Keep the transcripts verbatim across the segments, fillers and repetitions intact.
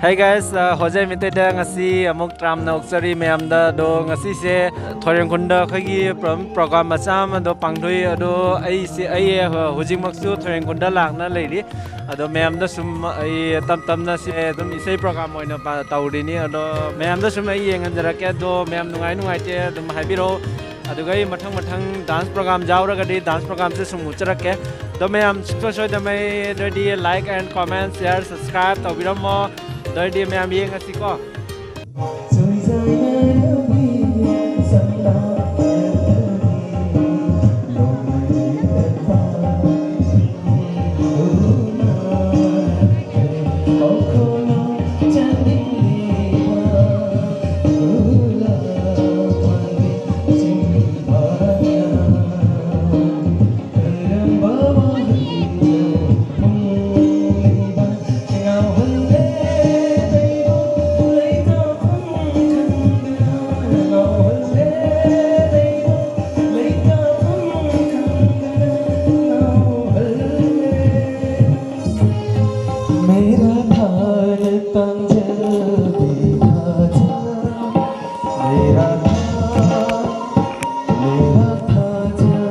Hey guys, uh, ꯍꯣꯖꯩ ꯃꯤꯇꯩꯗ ꯉꯁꯤ ꯑꯃꯨꯛ ꯇꯔꯥꯝꯅ ꯑꯣꯛꯆꯔꯤ ꯃꯌꯥꯝꯗ꯫ ꯑꯗꯣ ꯉꯁꯤꯁꯦ ꯊꯣꯏꯔꯦꯡꯈꯨꯟꯗ ꯑꯩꯈꯣꯏꯒꯤ ꯄ꯭ꯔꯣ-, ꯄ꯭ꯔꯣꯒ꯭ꯔꯥꯝ ꯃꯆꯥ ꯑꯃꯗꯣ ꯄꯥꯡꯊꯣꯛꯏ꯫ ꯑꯗꯣ ꯑꯩꯁꯦ, ꯑꯩ ꯍꯧꯖꯤꯛꯃꯛꯁꯨ ꯊꯣꯏꯔꯦꯡꯈꯨꯟꯗ ꯂꯥꯛꯅ ꯂꯩꯔꯤ꯫ ꯑꯗꯣ ꯃꯌꯥꯝꯗ ꯁꯨꯝ ꯑꯩ ꯇꯞ ꯇꯞꯅ ꯁꯦ ꯑꯗꯨꯝ ꯏꯁꯩ ꯄ꯭ꯔꯣꯒ꯭ꯔꯥꯝ ꯑꯣꯏꯅ ꯄꯥ-, ꯇꯧꯔꯤꯅꯤ꯫ ꯑꯗꯣ ꯃꯌꯥꯝꯗ ꯁꯨꯝ ꯑꯩ ꯌꯦꯡꯍꯟꯖꯔꯛꯀꯦ꯫ ꯑꯗꯣ ꯃꯌꯥꯝ ꯅꯨꯡꯉꯥꯏ ꯅꯨꯡꯉꯥꯏꯇꯦ ꯑꯗꯨꯝ ꯍꯥꯏꯕꯤꯔꯛꯑꯣ꯫ ꯑꯗꯨꯒ ꯑꯩ ꯃꯊꯪ ꯃꯊꯪ ꯗꯥꯟꯁ ꯄ꯭ꯔꯣꯒ꯭ꯔꯥꯝ ꯌꯥꯎꯔꯒꯗꯤ ꯗꯥꯟꯁ ꯄ꯭ꯔꯣꯒ꯭ꯔꯥꯝꯁꯦ ꯁꯨꯝ ꯎꯠꯆꯔꯛꯀꯦ꯫ ꯑꯗꯣ ꯃꯌꯥꯝ ꯁꯨꯡꯁꯣꯏ ꯁꯣꯏꯗꯅ ꯑꯗꯨ ꯑꯣꯏꯔꯗꯤ like and comment, share, subscribe ꯇꯧꯕꯤꯔꯝꯃꯣ꯫ ꯑꯗꯨ ꯑꯣꯏꯔꯗꯤ ꯃꯌꯥꯝ ꯌꯦꯡꯉꯁꯤꯀꯣ꯫ मेरा ध्यान तंजल पे था जा, मेरा ध्यान, मेरा था जा,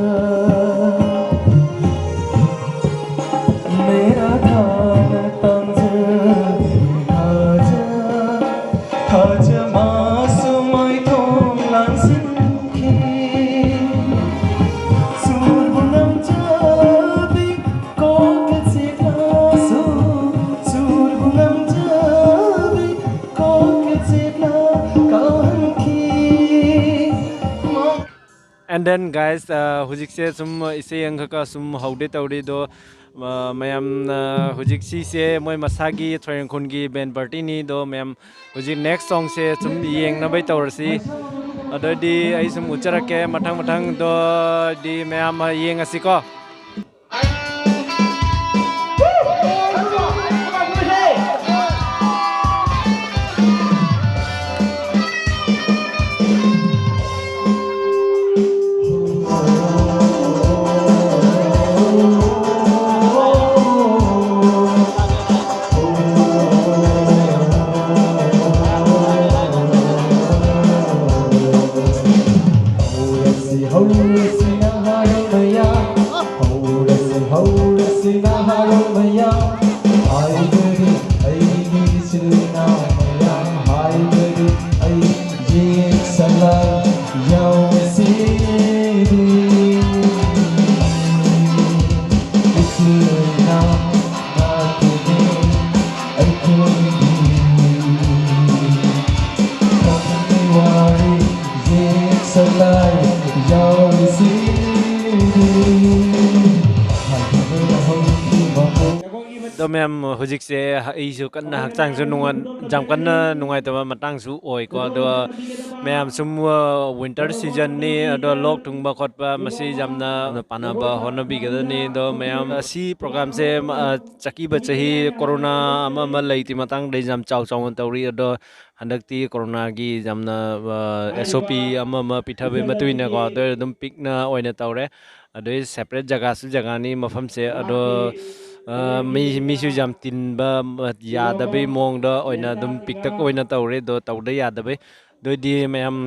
मेरा ध्यान तंजल पे था जा, था जा मासुम थोम लांसिन की। And then guys, uh, ꯍꯧꯖꯤꯛꯁꯦ ꯁꯨꯝ ꯏꯁꯩ ꯑꯃꯈꯛꯀ ꯁꯨꯝ ꯍꯧꯗꯦ ꯇꯧꯔꯤ ꯑꯗꯣ, uh, ꯃꯌꯥꯝꯅ ꯍꯧꯖꯤꯛ ꯁꯤꯁꯦ ꯃꯣꯏ ꯃꯁꯥꯒꯤ ꯊꯣꯏꯔꯦꯡꯈꯣꯟꯒꯤ band partyꯅꯤ ꯑꯗꯣ ꯃꯌꯥꯝ ꯍꯧꯖꯤꯛ next songꯁꯦ ꯁꯨꯝ ꯌꯦꯡꯅꯕꯩ ꯇꯧꯔꯁꯤ꯫ ꯑꯗꯨꯑꯣꯏꯗꯤ ꯑꯩ ꯁꯨꯝ ꯎꯠꯆꯔꯛꯀꯦ ꯃꯊꯪ ꯃꯊꯪꯗꯣꯗꯤ ꯃꯌꯥꯝ ꯌꯦꯡꯉꯁꯤꯀꯣ꯫ ꯌꯥꯎꯁꯤꯗꯤ ꯏꯆꯤꯜ ꯏꯅꯥꯎ ꯉꯥꯛꯇꯅꯤ ꯑꯩꯈꯣꯏꯒꯤ꯫ ꯈꯪꯉꯤ ꯋꯥꯔꯤ ꯌꯦꯛꯁꯛꯂꯥꯏ ꯌꯥꯎꯔꯤꯁꯤꯗꯤ꯫ ꯍꯥꯏꯕꯗ ꯍꯧꯈꯤꯕ ꯑꯗꯣ ꯃꯌꯥꯝ, ꯍꯧꯖꯤꯛꯁꯦ ꯑꯩꯁꯨ ꯀꯟꯅ ꯍꯛꯆꯥꯡꯁꯨ ꯅꯨꯡꯉꯥꯏ-, ꯌꯥꯝ ꯀꯟꯅ ꯅꯨꯡꯉꯥꯏꯇꯕ ꯃꯇꯥꯡꯁꯨ ꯑꯣꯏꯀꯣ꯫ ꯑꯗꯣ ꯃꯌꯥꯝ ꯁꯨꯝ, ꯑ, winter seasonꯅꯤ, ꯑꯗꯣ ꯂꯣꯛ ꯊꯨꯡꯕ ꯈꯣꯠꯄ ꯃꯁꯤ ꯌꯥꯝꯅ ꯄꯥꯟꯅꯕ ꯍꯣꯠꯅꯕꯤꯒꯗꯕꯅꯤ꯫ ꯑꯗꯣ ꯃꯌꯥꯝ ꯑꯁꯤ programꯁꯦ, ꯑ, ꯆꯠꯈꯤꯕ ꯆꯍꯤ ꯀꯣꯔꯣꯅꯥ ꯑꯃ ꯑꯃ ꯂꯩꯇ꯭ꯔꯤ ꯃꯇꯥꯡꯗ ꯌꯥꯝ ꯆꯥꯎ ꯆꯥꯎꯅ ꯇꯧꯔꯤ꯫ ꯑꯗꯣ ꯍꯟꯗꯛꯇꯤ ꯀꯣꯔꯣꯅꯥꯒꯤ ꯌꯥꯝꯅ, ꯑ, S O P ꯑꯃ ꯑꯃ ꯄꯤꯊꯕꯒꯤ ꯃꯇꯨꯡ ꯏꯟꯅꯀꯣ, ꯑꯗꯨ ꯑꯗꯨꯝ ꯄꯤꯛꯅ ꯑꯣꯏꯅ ꯇꯧꯔꯦ꯫ ꯑꯗꯩ separate ꯖꯒꯥꯁꯨ ꯖꯒꯥꯅꯤ ꯃꯐꯝꯁꯦ꯫ ꯑꯗꯣ, ꯑ, ꯃꯤ, ꯃꯤꯁꯨ ꯌꯥꯝ ꯇꯤꯟꯕ, ꯑ, ꯌꯥꯗꯕꯩ ꯃꯑꯣꯡꯗ ꯑꯣꯏꯅ ꯑꯗꯨꯝ ꯄꯤꯛꯇꯛ ꯑꯣꯏꯅ ꯇꯧꯔꯦ꯫ ꯑꯗꯣ ꯇꯧꯗ ꯌꯥꯗꯕꯩ꯫ ꯑꯗꯨꯑꯣꯏꯗꯤ ꯃꯌꯥꯝ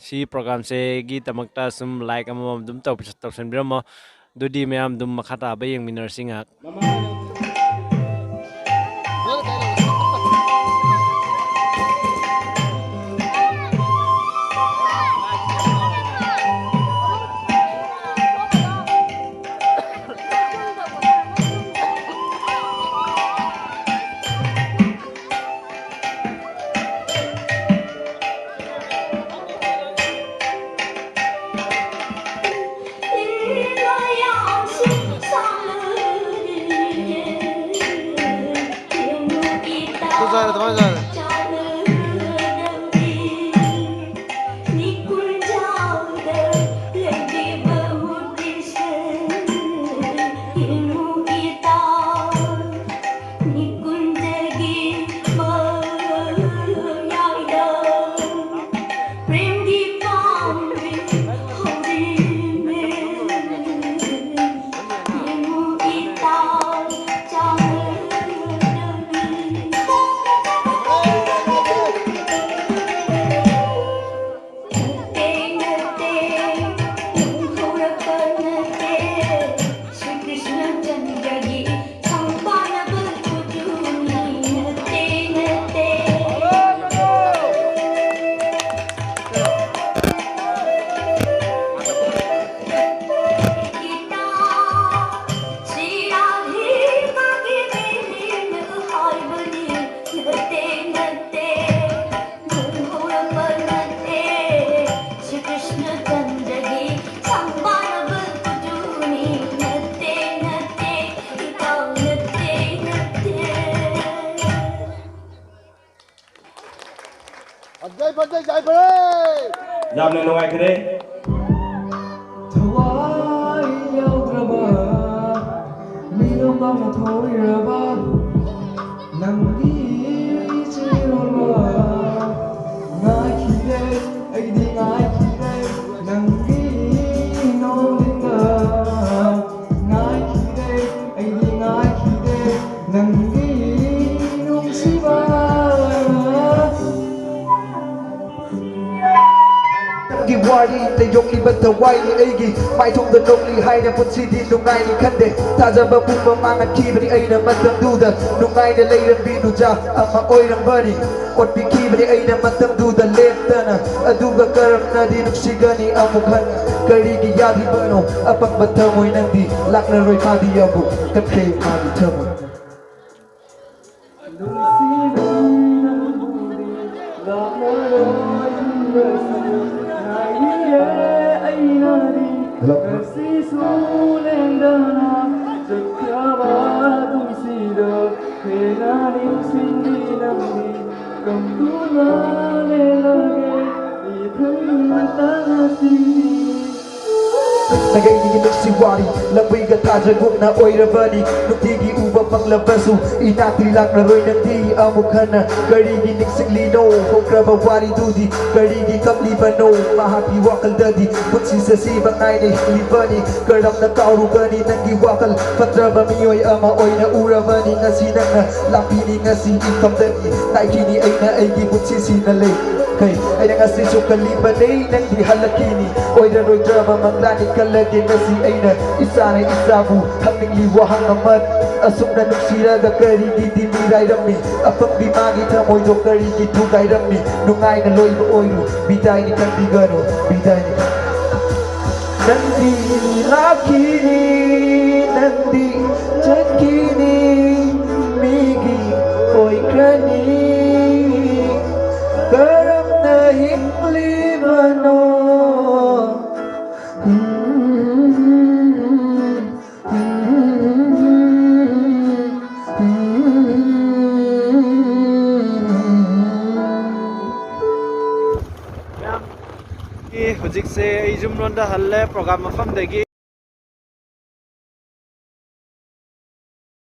ꯁꯤ programꯁꯤꯒꯤꯗꯃꯛꯇ ꯁꯨꯝ like ꯑꯃꯃꯝ ꯑꯗꯨꯝ ꯇꯧ-, ꯇꯧꯁꯟꯕꯤꯔꯝꯃꯣ꯫ ꯑꯗꯨꯗꯤ ꯃꯌꯥꯝ ꯑꯗꯨꯝ ꯃꯈꯥ ꯇꯥꯕ ꯌꯦꯡꯃꯤꯟꯅꯔꯁꯤ ꯉꯥꯏꯍꯥꯛ꯫ ꯌꯥꯝꯅ ꯅꯨꯡꯉꯥꯏꯈ꯭ꯔꯦ꯫ ꯊꯋꯥꯏ ꯌꯥꯎꯗ꯭ꯔꯕ ꯃꯤꯅꯣꯝꯕ ꯊꯣꯏꯔꯕ ꯅꯪꯒꯤ ꯆꯦꯔꯣꯜꯕ ꯉꯥꯏꯈꯤꯔꯦ ꯑꯩꯗꯤ ꯉꯥꯏꯈꯤꯔꯦ ꯅꯪꯒꯤ ꯅꯣꯡꯗ ꯉꯥꯏꯈꯤꯔꯦ ꯑꯩꯗꯤ ꯉꯥꯏꯈꯤꯔꯦ ꯅꯪꯒꯤ ꯅꯨꯡꯁꯤꯕ ꯅꯪꯒꯤ ꯋꯥꯔꯤ ꯇꯩꯌꯣꯛꯂꯤꯕ ꯊꯋꯥꯏꯅꯤ ꯑꯩꯒꯤ ꯃꯥꯏꯊꯣꯡꯗ ꯅꯣꯛꯂꯤ ꯍꯥꯏꯅ ꯄꯨꯟꯁꯤꯗꯤ ꯅꯨꯡꯉꯥꯏꯅꯤ ꯈꯟꯗꯦ ꯊꯥꯖꯕ ꯄꯨꯝꯕ ꯃꯥꯡꯍꯟꯈꯤꯕꯅꯤ ꯑꯩꯅ ꯃꯇꯝꯗꯨꯗ ꯅꯨꯡꯉꯥꯏꯅ ꯂꯩꯔꯝꯕꯤ ꯅꯨꯖꯥ ꯑꯃ ꯑꯣꯏꯔꯝꯕꯅꯤ ꯑꯣꯠꯄꯤꯈꯤꯕꯅꯤ ꯑꯩꯅ ꯃꯇꯝꯗꯨꯗ ꯂꯦꯞꯇꯅ ꯑꯗꯨꯒ ꯀꯔꯝꯅꯗꯤ ꯅꯨꯡꯁꯤꯒꯅꯤ ꯑꯃꯨꯛ ꯍꯟꯅ ꯀꯔꯤꯒꯤ ꯌꯥꯗ꯭ꯔꯤꯕꯅꯣ ꯑꯄꯪꯕ ꯊꯃꯣꯏ ꯅꯪꯗꯤ ꯂꯥꯛꯂꯔꯣꯏ ꯃꯥꯗꯤ ꯑꯃꯨꯛ ꯇꯠꯈ꯭ꯔꯦ ꯃꯥꯒꯤ ꯊꯃꯣꯏ ꯅꯨꯡꯁꯤꯕꯤ ꯅꯪꯕꯨꯗꯤ ꯂꯥꯛꯂꯔꯣꯏ ꯈꯟꯕꯁꯨ ꯉꯥꯏꯔꯤꯌꯦ ꯑꯩꯅꯗꯤ ꯉꯁꯤꯁꯨ ꯂꯦꯡꯗꯅ ꯆꯠꯈ꯭ꯔꯕ ꯅꯨꯡꯁꯤꯗ ꯍꯦꯟꯅ ꯅꯤꯡꯁꯤꯡꯕꯤ ꯅꯪꯗꯤ ꯀꯝꯗꯨꯅ ꯂꯦꯜꯂꯒꯦ ꯏꯊꯟꯇ ꯉꯁꯤꯗꯤ ꯅꯒꯩꯒꯤ ꯅꯨꯡꯁꯤ ꯋꯥꯔꯤ ꯂꯝꯕꯤꯒ ꯊꯥꯖꯒꯨꯝꯅ ꯑꯣꯏꯔꯕꯅꯤ ꯅꯨꯡꯇꯤꯒꯤ ꯎꯕ ꯐꯪꯂꯕꯁꯨ ꯏꯅꯥꯛꯇꯤ ꯂꯥꯛꯂꯔꯣꯏ ꯅꯪꯗꯤ ꯑꯃꯨꯛ ꯍꯟꯅ ꯀꯔꯤꯒꯤ ꯅꯤꯡꯁꯤꯡꯂꯤꯅꯣ ꯍꯧꯈ꯭ꯔꯕ ꯋꯥꯔꯤꯗꯨꯗꯤ ꯀꯔꯤꯒꯤ ꯀꯞꯂꯤꯕꯅꯣ ꯃꯍꯥꯛꯀꯤ ꯋꯥꯈꯜꯗꯗꯤ ꯄꯨꯟꯁꯤꯁꯦ ꯁꯤꯕ ꯉꯥꯏꯅ ꯍꯤꯡꯂꯤꯕꯅꯤ ꯀꯔꯝꯅ ꯀꯥꯎꯔꯨꯒꯅꯤ ꯅꯪꯒꯤ ꯋꯥꯈꯜ ꯐꯠꯇ꯭ꯔꯕ ꯃꯤꯑꯣꯏ ꯑꯃ ꯑꯣꯏꯅ ꯎꯔꯕꯅꯤ ꯉꯁꯤ ꯅꯪꯅ ꯂꯥꯛꯄꯤꯅꯤ ꯉꯁꯤ ꯏꯐꯝꯗꯒꯤ ꯅꯥꯏꯈꯤꯅꯤ ꯑꯩꯅ ꯑꯩꯒꯤ ꯄꯨꯟꯁꯤꯁꯤꯅ ꯂꯩ ꯀꯩ ꯑꯩꯅ ꯉꯁꯤꯁꯨ ꯈꯜꯂꯤꯕꯅꯤ ꯅꯪꯗꯤ ꯍꯜꯂꯛꯈꯤꯅꯤ ꯑꯣꯏꯔꯔꯣꯏꯗ꯭ꯔꯕ ꯃꯪꯂꯥꯟꯅꯤ ꯈꯜꯂꯒꯦ ꯉꯁꯤ ꯑꯩꯅ ꯏꯁꯥꯅ ꯏꯁꯥꯕꯨ ꯍꯪꯅꯤꯡꯂꯤ ꯋꯥꯍꯪ ꯑꯃ ꯑꯁꯨꯝꯅ ꯅꯨꯡꯁꯤꯔꯒ ꯀꯔꯤꯒꯤꯗꯤ ꯃꯤꯔꯥꯏꯔꯝꯃꯤ ꯑꯄꯪꯕꯤ ꯃꯥꯒꯤ ꯊꯃꯣꯏꯗꯣ ꯀꯔꯤꯒꯤ ꯊꯨꯒꯥꯏꯔꯝꯃꯤ ꯅꯨꯡꯉꯥꯏꯅ ꯂꯣꯏꯕ ꯑꯣꯏꯔꯨ ꯕꯤꯗꯥꯏꯅꯤ ꯈꯟꯕꯤꯒꯅꯨ ꯕꯤꯗꯥꯏꯅꯤ ꯈꯟꯕꯤꯒꯅꯨ ꯅꯪꯗꯤ ꯂꯥꯛꯈꯤꯅꯤ ꯅꯪꯗꯤ ꯆꯠꯈꯤꯅꯤ ꯃꯤꯒꯤ ꯑꯣꯏꯈ꯭ꯔꯅꯤ ꯀꯔꯝꯅ ꯍꯤꯡꯂꯤꯕꯅꯣ ꯍꯧꯖꯤꯛꯁꯦ ꯑꯩ ꯌꯨꯝꯂꯣꯝꯗ ꯍꯜꯂꯦ program ꯃꯐꯝꯗꯒꯤ꯫